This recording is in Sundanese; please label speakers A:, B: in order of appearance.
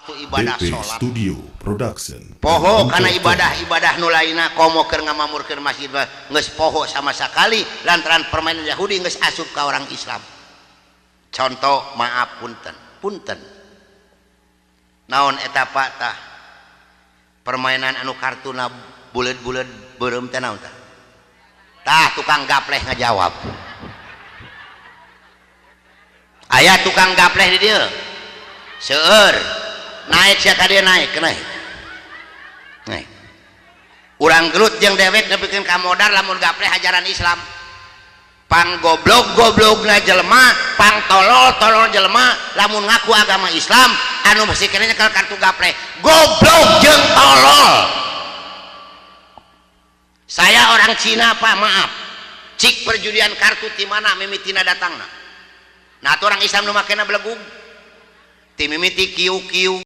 A: Waktu ibadah
B: DP
A: salat
B: Studio Production.
A: Poho
B: dan
A: karena
B: Entertainment.
A: Ibadah-ibadah nu lainna, komo keur ngamamurkeun masjid mah geus poho sama sekali, lantaran permainan Yahudi geus asup ka orang Islam. Contoh, maaf, punten punten, naon eta, Pak? Tah, permainan anu kartuna buleud-buleud beureum teh naon tah? Tah, tukang gapleh ngajawab. Aya tukang gapleh di dieu? Seueur. Naik sia ka dieu, naik, naik, naik. Urang gelut jeung dewek nepikeun ka modar lamun gapleh ajaran Islam. Pang goblok goblokna jelema, pang tolol tolol jelema, lamun ngaku agama Islam anu masih keneh nyekel kartu gapleh, goblok jeung tolol. Saya orang Cina, Pak, maaf. Cik, perjudian kartu ti mana mimitina datangna? Nah, orang Islam nu makena belegug ti mimiti kiu kiu.